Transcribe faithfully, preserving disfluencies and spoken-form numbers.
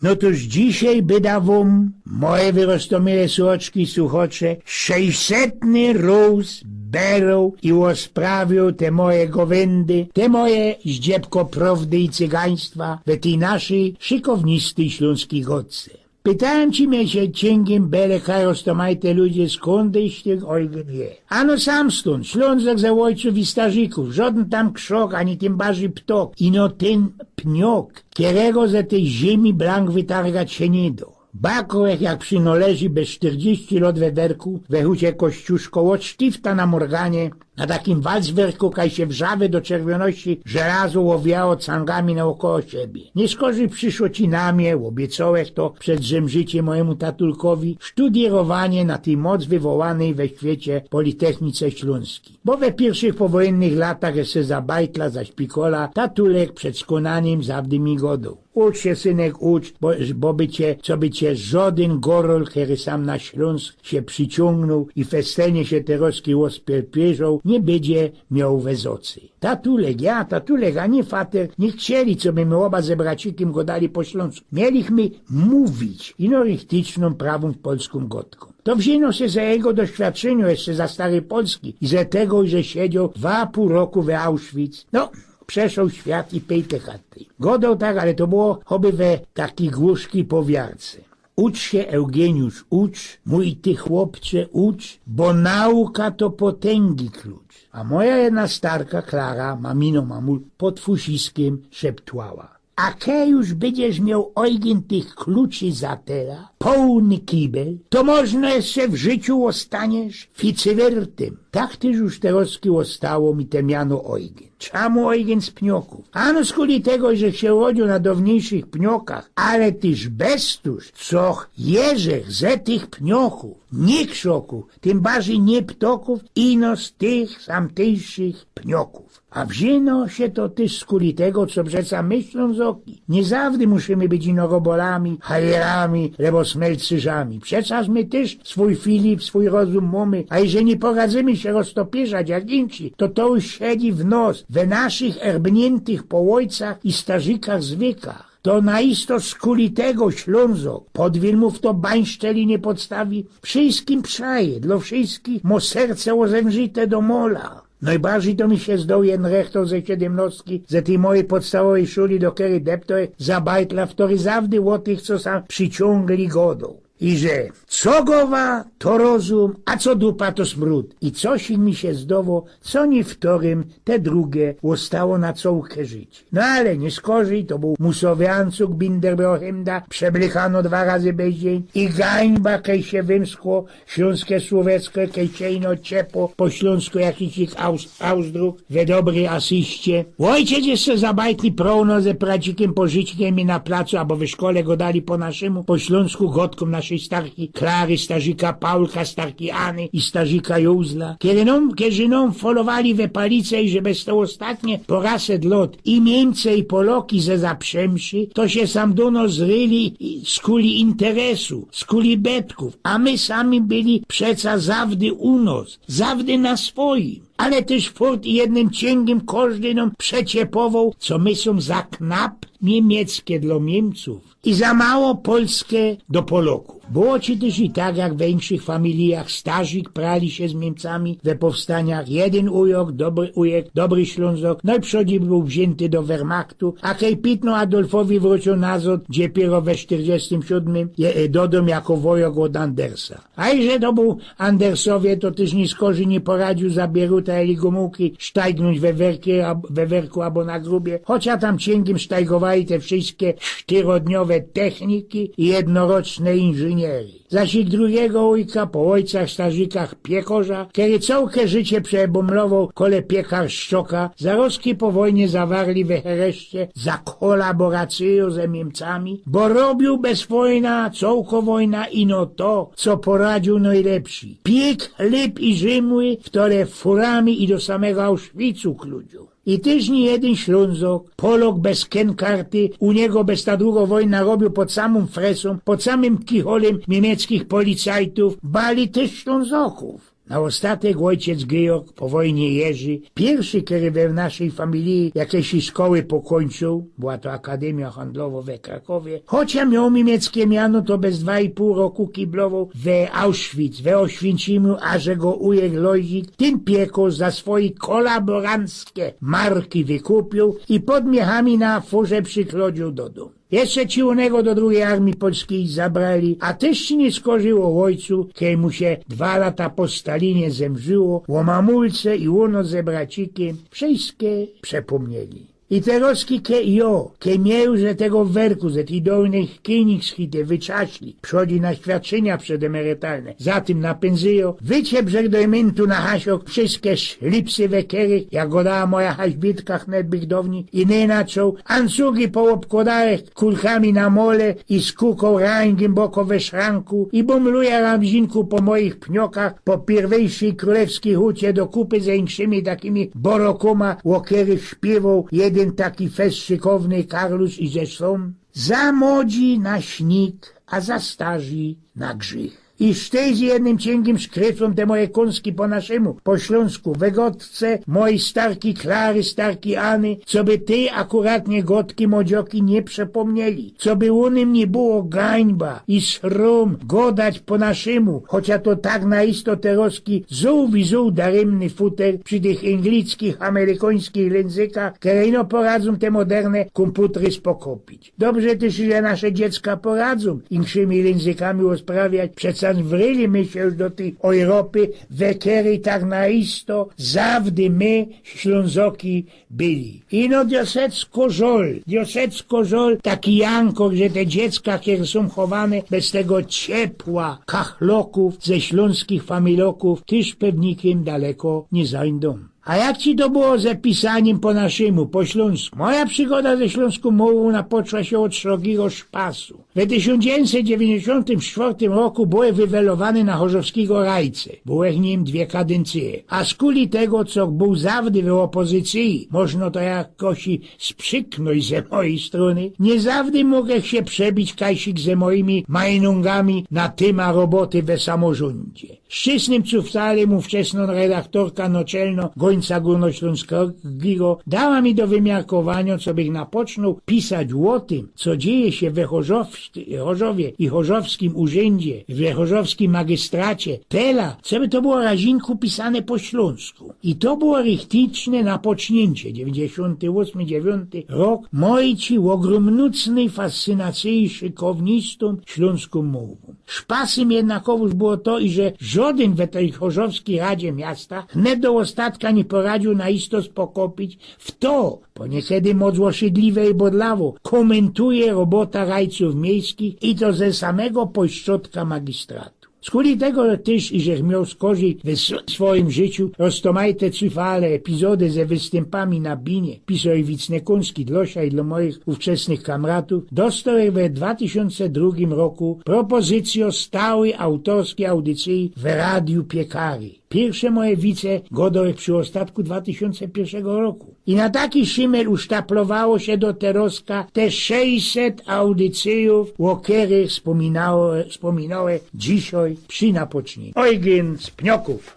No tōż dzisiej byda wōm, moje wyroztōmile suchoczki, suchocze, sześćsetny rōz beroł i ôsprawioł te moje gowyndy, te moje zdziebko prowdy i cygaństwa we tyj naszyj szykownistej ślōnskij godce. Pytajōm ci mie sie ciyngiym bele kaj roztōmajte ludzie, skōnd tyś tyn ôjgyn je. Ano sam stōnd, Ślōnzok ze ôjcōw i starzikōw, żodyn tam krzok, ani tym bardzij ptok, ino tyn pniok, kerego ze tyj ziymi blank wytargać sie niy do. Bakowech, jak przinŏleży bez sztyrdziści lot we werku, we hucie Kościuszko, ôd sztifta na morganie, na takim walcwerku, kaj sie wrzawy do czerwioności żelazo ôwijało cangami naôkoło siebie. Niy skorzij prziszło ci na mie, ôbiecołech to przed Rzymżycym mojymu tatulkowi, sztudiyrowanie na tyj moc wywołanyj we świecie Politechnice Ślōnskij. Bo we piyrszych powojynnych latach jeszcze za bajtla, za szpikola, tatulek przed skōnanym zawdy mi godoł: „Ucz sie, synek, ucz, bo, bo by cie, co by cie żodyn gorol, kery sam na Ślōnsk sie prziciōngnōł i festelnie sie terŏzki ôspierpierzŏł, niy bydzie mioł we zocy”. Tatulek, ja, tatulek, a niy fater, niy chcieli, co by my ôba ze bracikiym godali po ślōnsku. Mielichmy mówić ino richticzną, prawōm polskōm godkōm. To wziyno sie ze jego doświadczyniŏ jeszcze za starej Polski i ze tego, że siedzioł dwa pōł roku we Auschwitz. No, przeszoł świat i pejte chaty. Godoł tak, ale to było choby we takij głuszkij powiarce. „Ucz sie, Eugeniusz, ucz, mōj ty chłopcze, ucz, bo nauka to potyngi klucz”. A moja jedna starka, Klara, mamino mamul, pod fusiskiem szeptała: „A kej już bydziesz mioł, ôjgyn, tych kluczy za tela, połōny kibel, to możno jeszcze w życiu ôstaniesz ficywyrtym”. Tak tyż już terŏzki ôstało mi te miano Ôjgyn. Czamu Ôjgyn z Pniokōw? Ano skuli tego, żech sie urodziył na downiejszych Pniokach, ale tyż bez tōż, co jeżech ze tych Pniokōw, niy krzokōw, tym bardzij niy ptokōw, ino z tych samtyjszych Pniokōw. A wziyno sie to tyż skuli tego, co przeca my, Ślōnzoki, niy zawdy musimy być ino robolami, hajerami, lebo smelcyrzami. Przecież my tyż swōj Filip, swōj rozum mōmy, a jeżli niy poradzymy sie roztopyrzać jak insi, to to już siedzi w nos, we naszych erbniętych po ôjcach i starzikach zwykach. To na isto skuli tego Ślōnzok pod Wilmōw to bańszczeli niy podstawi, wszyjskim przaje, dlo wszyjskich mo serce ôzemrzite do mola. Nojbardzij to mi sie zdoł jedyn rechtor ze siedymnostki, ze tyj mojij podstawowyj szuli, do kerej deptołech za bajtla, ftory zawdy ô tych, co sam prziciōngli, godoł. I że co gowa, to rozum, a co dupa, to smrōd. I coś mi sie zdowo, co niyftorym te drugie ôstało na cołke życie. No ale niy skorzij, to bōł musowy ancug, binder, bohymda, przeblykano dwa razy bez dziyń i gańba, kej sie wymskło ślōnske słōwecko, kej sie ino ciepło po ślōnsku jakiś ich aus-, ausdruk we dobryj asyście. Ôjciec jeszcze za bajtli prono ze pracikym pożyczkym i na placu abo we szkole godali po naszymu, po ślōnsku, godkōm naszyj starki Klary, starzika Paulka, starki Any i starzika Józla. Kerzy nōm, kerzy nōm folowali we palice i że bez to ôstatnie po raset lot i Niymce, i Poloki ze za Przemszy, to sie sam do nos ryli i skuli interesu, skuli betkōw, a my sami byli przeca zawdy u nos, zawdy na swojim. Ale tyż furt i jednym ciyngiym kożdy nōm przeciepowoł, co my sōm za knap niemieckie dlo Niymcōw i za mało polskie do Polokōw. Było ci tyż i tak, jak we inkszych familijach, starzik prali sie z Niymcami we powstaniach, jedyn ujok, dobry ujek, dobry Ślōnzok, nojprzōdij bōł wziynty do Wehrmachtu, a kej pitno Adolfowi wrōciył nazod, dopiyro we sztyrdziestym siōdmym je, e, dodōm jako wojok ôd Andersa. A iże to bōł Andersowie, to tyż niy skorzij niy poradziōł za Bieruta eli Gomułki sztajgnōńć we werki ab-, we werku abo na grubie, chocia tam ciyngiym sztajgowali te wszyjske sztyrodniowe techniki i jednoroczne inżyniery. Zaś ich drugigo ujka, po ôjcach, starzikach, piekorza, kery cołke życie przebōmlowoł kole piekarszczoka, zarozki po wojnie zawarli we hereszcie za kolaboracyjōm ze Niymcami, bo robiył bez wojna, cołko wojna, ino to, co poradziōł nojlepsij. Piek, chlyb i rzymły, ftory furami i do samego Auschwitzu kludziōł. I tyż niy jedyn Ślōnzok, Polok bez kenkarty, u niego bez ta drugo wojna robiył pod samōm fresōm, pod samym kicholym niymieckich policajtōw, bali tyż Ślōnzokōw. Na ôstatek ôjciec Georg, po wojnie Jerzy, piyrszy, kery we naszyj familije jakeś szkoły pokōńczōł, była to Akadymia Handlowo we Krakowie, chocia mioł miymieckie miano, to bez dwa i pōł roku kiblowoł we Auschwitz, we Ôświęcimiu, a że go ujek Lozik, tyn piekło za swoje kolaboranckie marki wykupiōł i pod miechami na furze prziklodziōł do dōm. Jeszcze ci u niego do drugij armije polskij zabrali, a tyż sie niy skorziło ôjcu, kej mu sie dwa lata po Stalinie zemrziło, ô mamulce i ôno ze bracikiym wszyjske przepōmnieli. I terozki kej jo, kej mie już ze tego werku, ze tyj downyj Kynigshütte wytrzasli, przodzi na świadczynia przedemerytalne, za tym na pynzyjo, wycie brzeg do myntu na hasiok, wszyjske szlipsy, we kerych, jak godała moja haźbitka, chnet bych do nij i nynaczōł, ancugi poôbkłodałech kulkami na mole i skukał rań głyboko we szranku i bōmluje ramzinku po moich pniokach, po piyrwyjszyj krōlewskij hucie do kupy ze inkszymi takimi borokōma, ô kerych śpiywoł jedyn taki fest szykowny Karlusz i że sōm za młodzi na śniyg, a za starzi na grzych. I sztyj z jednym ciyngiym szkryflōm te moje kōnski po naszymu, po ślōnsku, we godce mojij starki Klary, starki Any, coby tyj akuratnie godki młodzioki niy przepōmnieli, coby ô nym niy było gańba i srōm godać po naszymu, chocia to tak na isto terozki zōł i zōł darymny futer przi tych inglickich, amerykōńskich lyńzykach, kere ino poradzōm te moderne kōmputry spokopić. Dobrze tyż, że nasze dziecka poradzōm inkszymi lyńzykami ôsprawiać, przeca wryli my sie już do tyj Ojropy, we kerej tak na isto zawdy my, Ślōnzoki, byli. Ino diosecko żol, diosecko żol, taki jankok, że te dziecka, kere sōm chowane bez tego ciepła kachlokōw ze ślōnskich familokōw, tyż pewnikym daleko niy zańdōm. A jak ci to było ze pisanim po naszymu, po ślōnsku? Moja przygoda ze ślōnskōm mōwōm napoczła sie ôd srogigo szpasu. We tysiōnc dziewiyńćdziesiōntym sztwŏrtym roku byłech wywelowany na chorzowskigo rajce. Byłech nim dwie kadyncyje. A skuli tego, co bōł zawdy we ôpozycyji, można to jakoś sprziknōńć ze mojij strōny, niy zawdy mōgech sie przebić kajsik ze mojimi majnōngami na tyma roboty we samorzōndzie. Szczysnym cuftalym ōwczesnŏ redaktorka nŏczelnŏ Gońca Gōrnoślōnskigo dała mi do wymiarkowaniŏ, cobych napoczōnł pisać ô tym, co dzieje sie we Chorzow-, Chorzowie i chorzowskim urzyndzie, we chorzowskim magistracie, tela, coby to było razinku pisane po ślōnsku. I to było richticzne napoczniyncie, dziewiyńćdziesiōnty ôsmy, dziewiyōnty rok, mojij ôgrōmnōcnyj fascynacyji szykownistōm ślōnską mōwōm. Szpasym jednakowōż było to, iże żŏdyn we tyj chorzowskij radzie miasta hnet do ôstatka niy poradziōł na isto spokopić w to, po niykedy moc ôszydliwie i bodlawo kōmyntuje robota rajcōw miejskich i to ze samego pośrodka magistratu. Skuli tego tyż, iżech mioł skorzyj we s-, swojim życiu roztōmajte cyfale, epizody ze wystympami na binie, pisoł ich wicne kōnski dlŏ sia i dlŏ mojich ôwczesnych kamratōw, dostołech we dwa tysiōnce drugim roku propozycyjõ stałyj autōrskij audycyji w Radiu Piekary. Piyrsze moje wice gŏdołech przi ôstatku dwa tysiōnce piyrszego roku. I na taki szimel usztaplowało sie do terŏzka te sześćset audycyjōw, ô kerych spōminało-, spōminołech dzisiej przi napoczniynku. Ojgyn z Pniokōw.